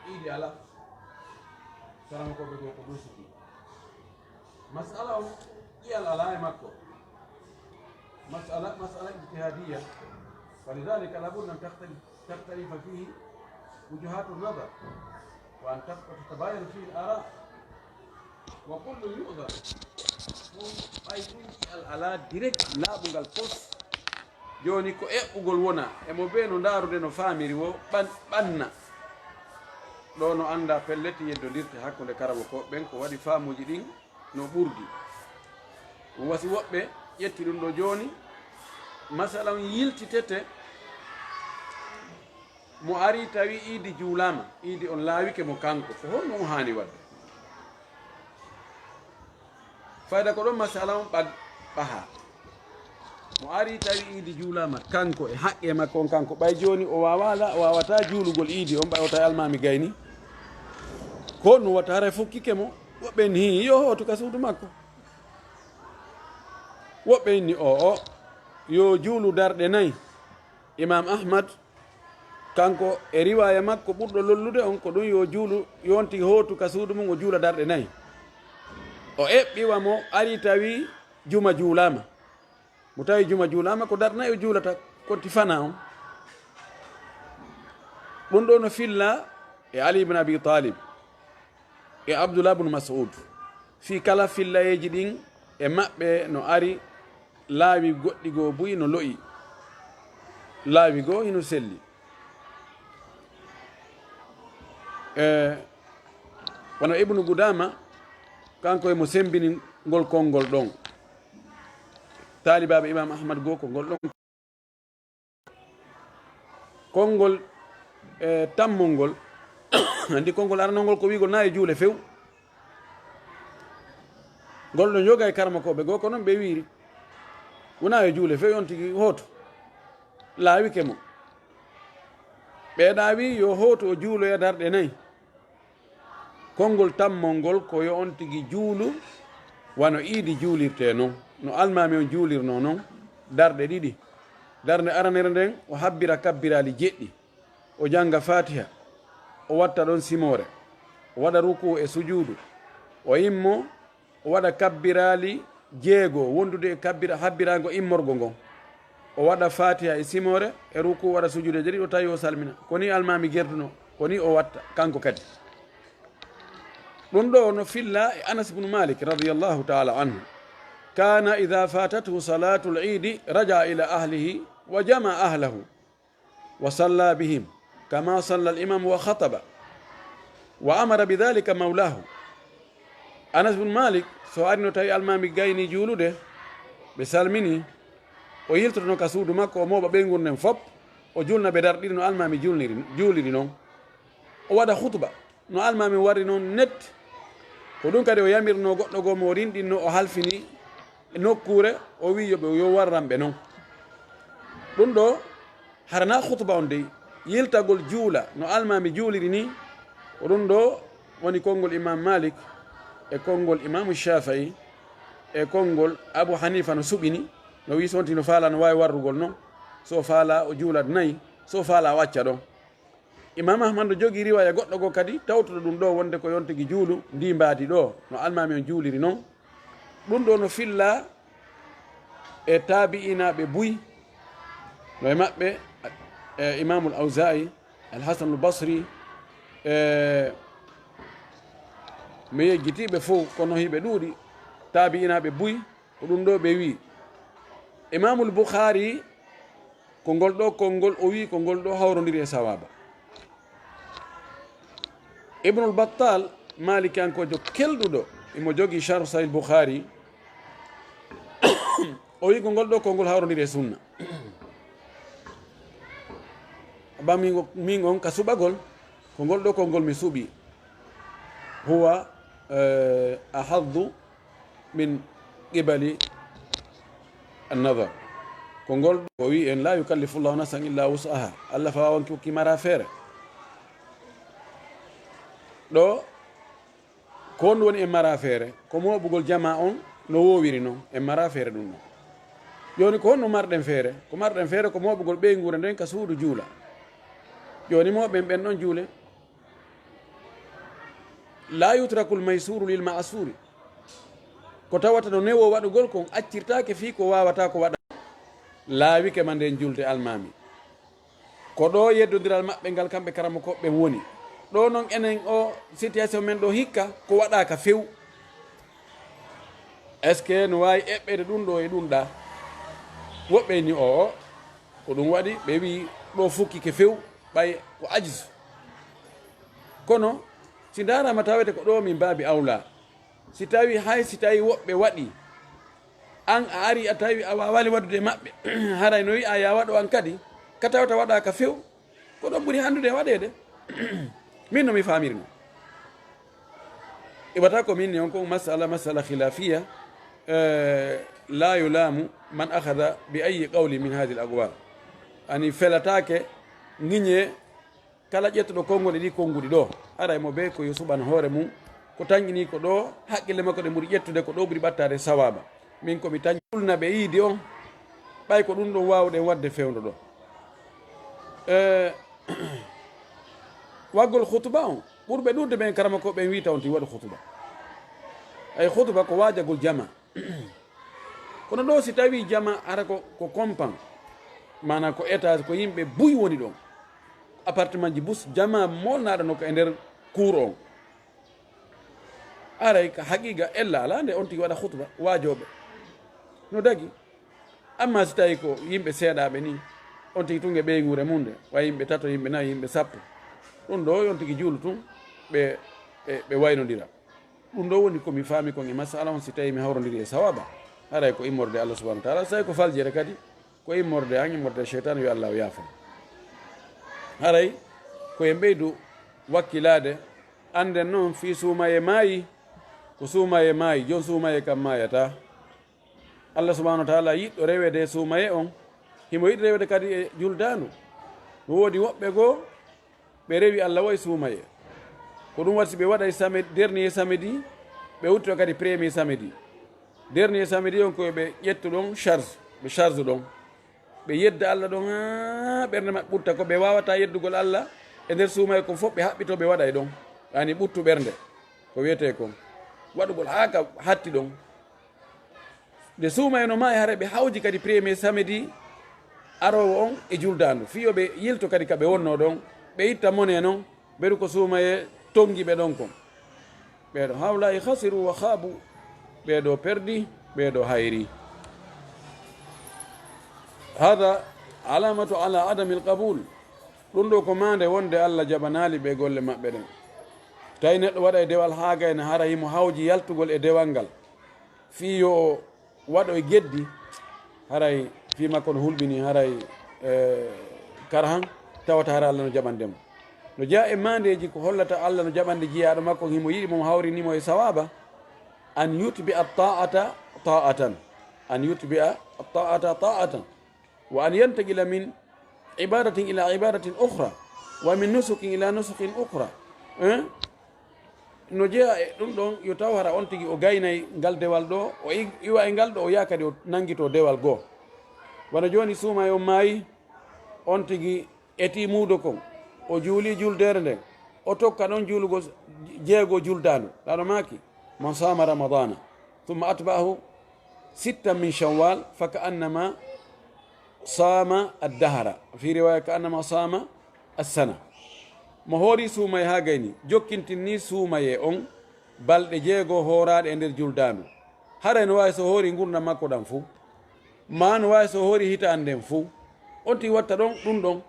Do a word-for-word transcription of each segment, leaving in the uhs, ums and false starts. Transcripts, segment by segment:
Iidi alaa. Saramakooɓe goo ko ɗum sikki. Masala on, ƴiyal alaa e makko. Masala, masala ijtihadiyya. Falidhalika labudda an takhtalif, takhtalifa fihi wujuhatu nadar. Wa an tat-, wa tatabayana fihi al-ara. Wa kullun yu'dhar. Ɗum ɓay ɗum ƴiyal alaa direct laaɓungal pos. Jooni ko eɓɓugol wona, e mo bee no ndaarude no faamiri wo ɓan-, ɓanna. Ɗo no anndaa pellet yeddondirte hakkunde karamokooɓe ɓen ko waɗi faamuuji ɗin no ɓurdi. Ɗum wasi woɓɓe ƴetti ɗum ɗo jooni, masala on yiltitete, mo ari tawi iidi juulaama, iidi on laawike mo kanko, ko honno on haani waɗde? Fayda ko ɗon masala on ɓag-, ɓaha. Mo ari tawi iidi juulaama, kanko e haqqe makko on, kanko ɓay jooni o waawaa la-, o waawataa juulugol iidi on, ɓay o tawi almaami gayni. Ko honno watta haray fokkike mo? Woɓɓe inni, hii, yo hootu ka suudu makko. Woɓɓe inni, o, o, yo juulu darɗe nay. Imam Ahmad, kanko e riwaaya makko ɓurɗo lollude on, ko ɗum yo juulu, yo on tigi hootu ka suudu mum, o juula darɗe nay. O eɓɓi wa mo ari tawi juma juulaama. Mo tawi juma juulaama, ko darɗe nay o juulata, konti fana on. Ɗum ɗo no filla e Ali ibn Abi Talib. E Abdullah ibn Mas'ud. Fii kala fillayeeji ɗin e maɓɓe no ari laawi goɗɗi goo buy no lo'i. Laawi goo hino selli. E, wano Ibnu Gudama, kanko e mo sembini ngol konngol ɗon. Taalibaaɓe Imam Ahmad goo ko ngol ɗon. Konngol, e, tammol ngol, anndi konngol aranol ngol ko wi'gol naa e juule few. Ngol ɗon yoga e karamokooɓe goo, ko non ɓe wi'iri. Wonaa e juule few, on tigi hootu. Laawike mo. Ɓe ɗaa wi'i yo hootu o juuloya darɗe nay. Konngol tammol ngol ko yo on tigi juulu wano iidi juulirtee non, no almaami on juulirnoo non, darɗe ɗiɗi. Darnde aranere nden, o habbira kabbiraali jeɗɗi, o jannga Faatiha, o watta ɗon simoore, o waɗa rukuu e sujuudu, o immo, o waɗa kabbiraali jeego wondude e kabbira-, habbiraango immorgo ngon. O waɗa Faatiha e simoore, e rukuu, waɗa sujuudeeje ɗiɗi, o tawi o salmina. Ko ni almaami gerdunoo, ko ni o watta, kanko kadi. Ɗum ɗo no filla e Anas ibn Malik radiyallahu ta'ala anhu. Kana idha fatathu salatul idi raja'a ila ahlihi wa jama'a ahlahu. Wa salla bihim kama salla al-imam wa khataba, wa amara bidhalika mawlahu. Anas bin Malik, so arino tawi almaami gayni juulude, ɓe salmini, o yiltotono ka suudu makko, o mooɓa ɓeynguure nden fop, o julna ɓe darɗe ɗiɗi no almaami julniri, juuliri non. O waɗa khutba. No almaami warri noon net, ko ɗum kadi o yamirnoo goɗɗo goo mo o rinɗinnoo, o halfini e nokkuure, o wi'i yo ɓe, yo warran ɓe noon. Ɗum ɗo, hara na khutba on dey, yiltagol juula no almaami juuliri ni, ko ɗum ɗo woni konngol Imam Malik e konngol Imaamu Shaafi'i e konngol Abu Hanifa no suɓini, no wi'i so on tigi no faalaa no waawi warrugol noon, so o faalaa o juulat nayi, so o faalaa o acca ɗon. Imam Ahmad no jogii riwaya goɗɗo goo kadi, tawtuɗo ɗum ɗo wonde ko yo on tigi juulu ndii mbaadi ɗo, no almaami on juuliri non. Ɗum ɗo no filla e taabi'inaaɓe buy, no e maɓɓe, e Imamul Awza'i, Al Hasanul Basri, e mi yejjitiiɓe fof, kono hiɓe ɗuuɗi, taabi'inaaɓe buy, ko ɗum ɗo ɓe wi'i. Imamul Bukhari, ko ngol ɗo konngol o wi'i ko ngol ɗo hawrondiri e sawaaba. Ibnul Battal, Maalikiyankoojo kelɗuɗo, imo jogii Sharh Sahih Bukhari, o wi'i ko ngol ɗo konngol hawrondiri e sunna. Ba min, min on ka suɓagol, ko ngol ɗo konngol mi suɓi. Huwa, eh, ahaddu min qibali an-nadar. Ko ngol o wi'i en, "La yukallifu Allahu nafsan illa wus'aha." Allah faa wankii mara feere. Ɗo, ko on woni en mara feere, ko mooɓugol jamaa on no woowiri non, en mara feere ɗum non. Jooni ko honno marɗen feere? Ko marɗen feere ko mooɓugol ɓeynguure nden ka suudu juula. Jooni mooɓen ɓen ɗon juule. La yutrakul maysuru lil ma'suri. Ko tawata no newo waɗugol kon accirtaake fii ko waawata ko waɗa. Laawike ma nden julde almaami. Ko ɗo yeddondiral maɓɓe ngal kamɓe karamokooɓe ɓen woni. Ɗo non enen o situation men ɗo hikka ko waɗaaka few. Est-ce que no waawi eɓɓeede ɗum ɗo e ɗum ɗa? Woɓɓe ni o, o, ko ɗum waɗi ɓe wi'i ɗo fukkike few ɓay ko ajis. Kono si ndaarama tawete ko ɗo min baabi awla. Si tawi hay si tawi woɓɓe waɗi, an a ari a tawi a waawali waɗude e maɓɓe, haray no wi'a ya waɗo an kadi, ka tawata waɗaaka few, ko ɗon ɓuri handude e waɗeede. Min no mi faamiri non. Iwata ko min ni on kon masala, masala khilafiya, eh, la yulamu man akhadha bi ayyi qawli min hadhihi al aqwal. Ani felataake ŋiñe kala ƴettuɗo konngol e ɗi konnguɗi ɗo, haray mo bee ko yo suɓan hoore mum, ko tanƴinii ko ɗo, haqqille makko ɗe ɓuri ƴettude ko ɗo ɓuri ɓattaade sawaaba. Min ko mi tañ-, kulna ɓe iidi on, ɓay ko ɗum ɗon waawuɗen waɗde fewndo ɗo. E, waggol khutuba on, ɓurɓe ɗuuɗde ɓen karama ko ɓen wiita on ti waɗu khutuba. Ay khutuba ko waajagol jama. Kono ɗo si tawi jama ara ko, ko compan, maana ko étage, ko yimɓe buy woni ɗon, appartement ji bus, jama molnaɗo no ko e nder cour on. Aray ka haqiqa ella ala nde on tigi waɗa khutba, wajoɓe no dagi. Amma si tawi ko yimɓe seeɗaɓe ni, on tigi tun e ɓeynguure mum nde, wa yimɓe tato, yimɓe nayo, yimɓe sappo, ɗum ɗo on tigi juulu tun, ɓe, ɓe, ɓe waynodira. Ɗum ɗo woni ko mi faami kon e masala on, si tawi mi hawrondiri e sawaba, haray ko immorde Allah subhanahu wa taala, si tawi ko faljere kadi, ko immorde an, immorde sheytan, yo Allah o yaafo. Haray ko en ɓeydu wakkilaade, annden noon fii suumaye maayi, ko suumaye maayi, jon suumaye kam maayata. Allah subhanahu wa taala yiɗɗo rewede suumaye on, himo yiɗi rewede kadi e juldaandu. No woodi woɓɓe goo, ɓe rewi Allah wa e suumaye. Ko ɗum waɗi si ɓe waɗay same-, dernier samedi, ɓe wutto kadi premier samedi. Dernier samedi on ko ɓe ƴettu ɗon charge, ɓe charge ɗon. Ɓe yedda Allah ɗon haa ɓernde maɓɓe ɓutta, ko ɓe waawata yeddugol Allah e nder suumaye kon fof ɓe haɓɓito ɓe waɗay ɗon. Yani ɓuttu ɓernde, ko wiyetee kon. Waɗugol haa ka hatti ɗon. Nde suumaye no maayi, hara ɓe hawji kadi premier samedi aroowo on e juldaandu. Fii yo ɓe yilto kadi ka ɓe wonnoo ɗon, ɓe itta mone non, ɓeɗu ko suumaye tongi ɓe ɗon kon. Ɓeeɗo hawlaayi khasiru wa khaabu, ɓeeɗo perdi, ɓeeɗo hayri. Hada alamatu ala adamil qabul. Ɗum ɗo ko maande wonde Allah jaɓanaali ɓe golle maɓɓe ɗen. Tawi neɗɗo waɗa e dewal haa gayna hara himo hawji yaltugol e dewal ngal. Fii yo o waɗo e geddi, haray fii makko no hulɓini, haray, eh, karahan, tawata hara Allah no jaɓande mo. No jeyaa e maandeeji ko hollata Allah no jaɓande jiyaaɗo makko, himo yiɗi mo, hawrini mo e sawaaba, an yutbi a ta'ata ta'atan, an yutbi a ta'ata ta'atan, wa an yantaqila min ibadatin ila ibadatin ukhra, wa min nusukin ila nusukin ukhra. Eh? No jeyaa e ɗum ɗon, yo taw hara on tigi o gaynay ngal dewal ɗo, o i-, iwa e ngal ɗo, o yaha kadi o nanngitoo dewal goo. Wano jooni suumaye on maayi, on tigi eti muudo kon, o juuli juldeere nden, o tokka ɗon juulugol jeego juldaandu. Ɗaano maaki, man sama ramadana, thumma atba'ahu sittan min shawwal, fa ka annama sama addahara. Fi riwaya, ka annama sama assana. Mo hoori suumaye haa gayni, jokkintinni suumaye on balɗe jeego hooraaɗe e nder juldaandu. Haray no waawi so hoori ngurndan makko ɗan fuu. Maa no waawi so hoori hitaande nden fuu. On tigi watta ɗon ɗum ɗon,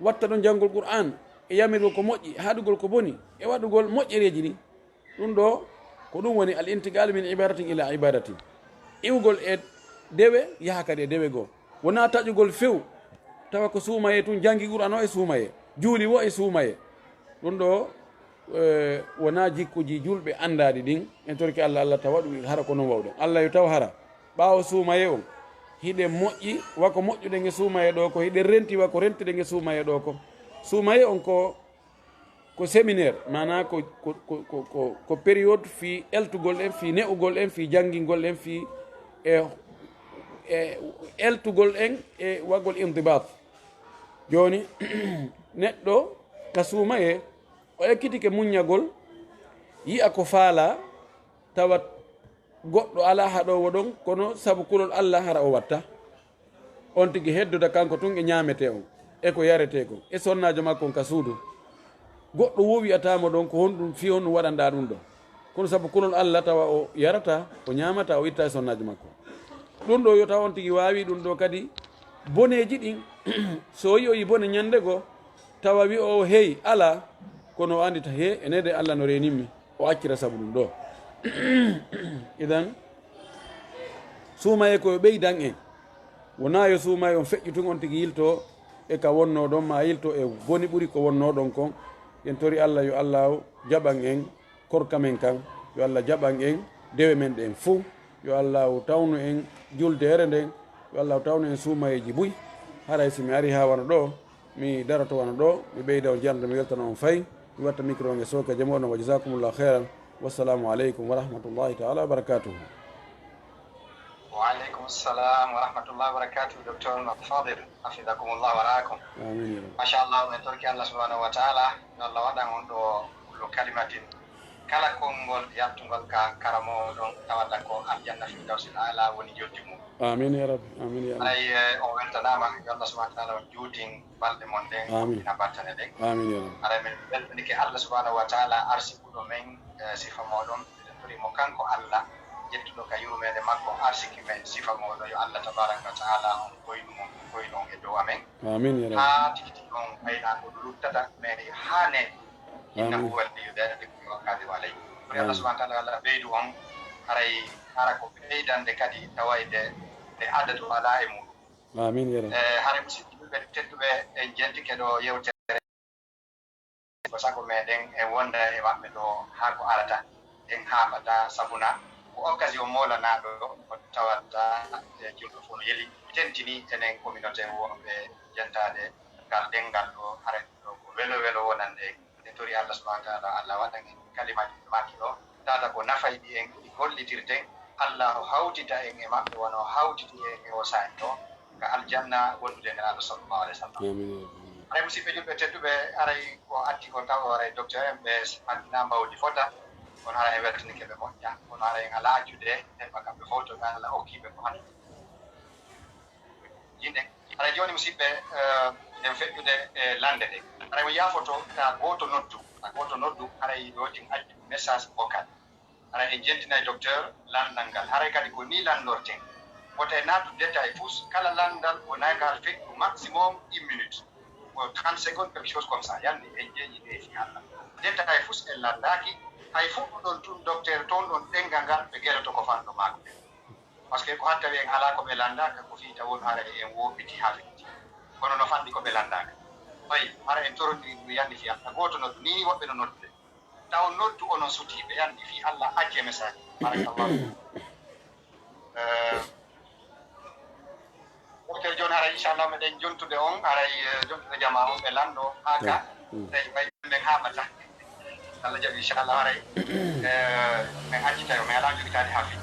watta ɗon janngol Qur'aan, e yamirgol ko moƴƴi, haɗugol ko boni, e waɗugol moƴƴereeji ɗin. Ɗum ɗo, ko ɗum woni al intiqal min ibadatin ila ibadatin. Iwgol e dewe, yaha kadi e dewe goo. Wonaa taƴugol few, tawa ko suumaye tun, janngi Qur'aan o e suumaye, juuli wo e suumaye. Ɗum ɗo, eh, wonaa jikkuji julɓe anndaaɗi ɗin. En torike Allah, Allah tawa ɗum hara ko non wawɗen. Allah yo taw hara ɓaawo suumaye on, hiɗen moƴƴi wa ko moƴƴuɗen e suumaye ɗo ko, hiɗen renti wa ko rentiɗen e suumaye ɗo ko. Suumaye on ko ko séminaire, maanaa ko, ko, ko, ko, ko, ko période fii eltugol en, fii ne'ugol en, fii janngingol en, fii e, e eltugol en e waɗgol indibaat. Jooni, neɗɗo ka suumayee, o ekkitike muññagol, Yi'a ko faalaa, tawa goɗɗo alaa haɗoowo ɗon, kono sabu kulol Alla hara o watta. On tigi heddoda kanko tun e ñaametee on, e ko yaretee kon, e sonnaajo makko on ka suudu. Goɗɗo woo wi'ataa mo ɗon ko honɗun, fii honɗun waɗanɗaa ɗun ɗoo. Kono sabu kulol Alla tawa o yarataa, o ñaamataa, o ittaa e sonnaajo makko. Ɗun ɗoo yo taw on tigi waawii ɗun ɗoo kadi boneeji ɗin, so o yi'oyi bone ñande goo, tawa wi'oowo hey, alaa, kono o anndita he, enee de Alla no reenimmi, o accira sabu ɗun ɗoo. Idan, suumayee ko yo ɓeydan en. Wonaa yo suumayee on feƴƴu tun on tigi yiltoo e ka wonnoo ɗon, maa yiltoo e boni ɓuri ko wonnoo ɗon kon. En tori Alla yo Alla jaɓan en korka men kan, yo Alla jaɓan en dewe men ɗen fow, yo Alla tawnu en juldeere nden, yo Alla tawnu en suumayeeji buy. Haray si mi arii haa wano ɗoo, mi daroto wano ɗoo, mi ɓeyda on jaŋde, mi weltana on fay, mi watta micro on e sooka jamo on, wa jazakumullahu khairan. Wassalamu aleykum wa rahmatullahi taala wa barakatuhu. Wa aleykum salam wa rahmatullahi wa barakatuhu, docteur Fadil, hafidakumullah wa raakum. Amin ya rabbi. Machallah, en torki Allah subhanahu wa taala, yo Allah waɗan on ɗo kullu kalimatin, kala konngol yattungol ka karamoowo ɗon, tawata ko aljanna firdawsil aala woni joddi mum. Amin ya rabbi, amin ya rabbi. Ay, eh, on weltanaama, yo Allah subhanahu wa taala on juutin balɗe mon ɗen, amin, ina battane ɗen. Amin ya rabbi. Aray men weltanike Allah subhanahu wa taala, arsikuɗo men, eh, sifa mooɗon. Eɗen tori mo kanko Allah, jettuɗo ka yurmeende makko, arsiki men, sifa mooɗon. Yo Allah tabaraka wa taala on koynu mon, koynu on e dow amen. Amin ya rabbi. Haa tigi tigi on ɓayna ko luttata, mais haa ne, innahu, amin, waliyyu dhalika wal qadiru alayh. Tori Allah, amin, subhanahu wa taala, Allah ɓeydu on, haray hara ko ɓeydande kadi tawayde nde adadu alaa e muɗum. Amin ya rabbi. Eh, hare musidɓe tedduɓe, en jentike ɗo yewtere. Ko sago meɗen en wonda e maɓɓe ɗo haa ko arata. En haaɓata sabuna ko occasion moolanaɗo ko tawata e julɗo fof no yeli. Tentini enen communauté wonɓe jentade ngal ɗengal ɗo, hare ɗo ko welo welo wonande en. En tori Allah subhanahu wa taala, Allah waɗan en kalimaji ɗi makki ɗo, tata ko nafayɗi en, ɗi gollitirten. Allah o hawtita en e maɓɓe wano hawtiti en e o saa'i ɗo, ka aljanna wondude e Nelaaɗo sallallahu alaihi wasallam. Amin. Haray musidɓe julɓe tedduɓe, haray ko addi ko taw haray docteur en ɓe hakkina mbawdi fota, kono haray en weltanike ɓe moƴƴa, kono haray en alaa accude heɓa kamɓe fof to ɓe Allah okki ɓe ko hannde. Yinɗe. Haray jooni, musidɓe, eh, eɗen feƴƴude e lande ɗe. Haray mo yaafoto ka gooto noddu, ka gooto noddu, haray yo tin accu message vocal. Haray en jentinay docteur landal ngal. Haray kadi ko ni landorten. Wota en naatu détail fus, kala landal wona ka feƴƴu maximum une minute. Ko trente secondes, quelque chose comme ça. Yandi en jeeƴi ɗe fi Allah. Détail fus en landaki, hay fuɗɗuɗon tun docteur ton ɗon ɗengal ngal ɓe geloto ko fanɗo maako. Parce que ko hatta wi en alaa ko ɓe lanndaka, ko fii taw won haray en woppiti haa feƴƴiti. Kono no fanɗi ko ɓe lanndaka. Ɓay hara en torondiri ɗum yanni fii Allah. Gooto noddu, nii woɓɓe no noddude. Taw noddu onon sutii, ɓe yanni fii Allah, accee message. Barakallahu. Eh, Docteur, jooni haray, inchallah, meɗen jontude on, haray, eh, jontude jamaa on, ɓe lanndo haa ka. Mm. Tawi ɓay men haaɓata. Allah jaɓi, inchallah, haray, eh, men accita yo, men alaa jogitaade haa fii.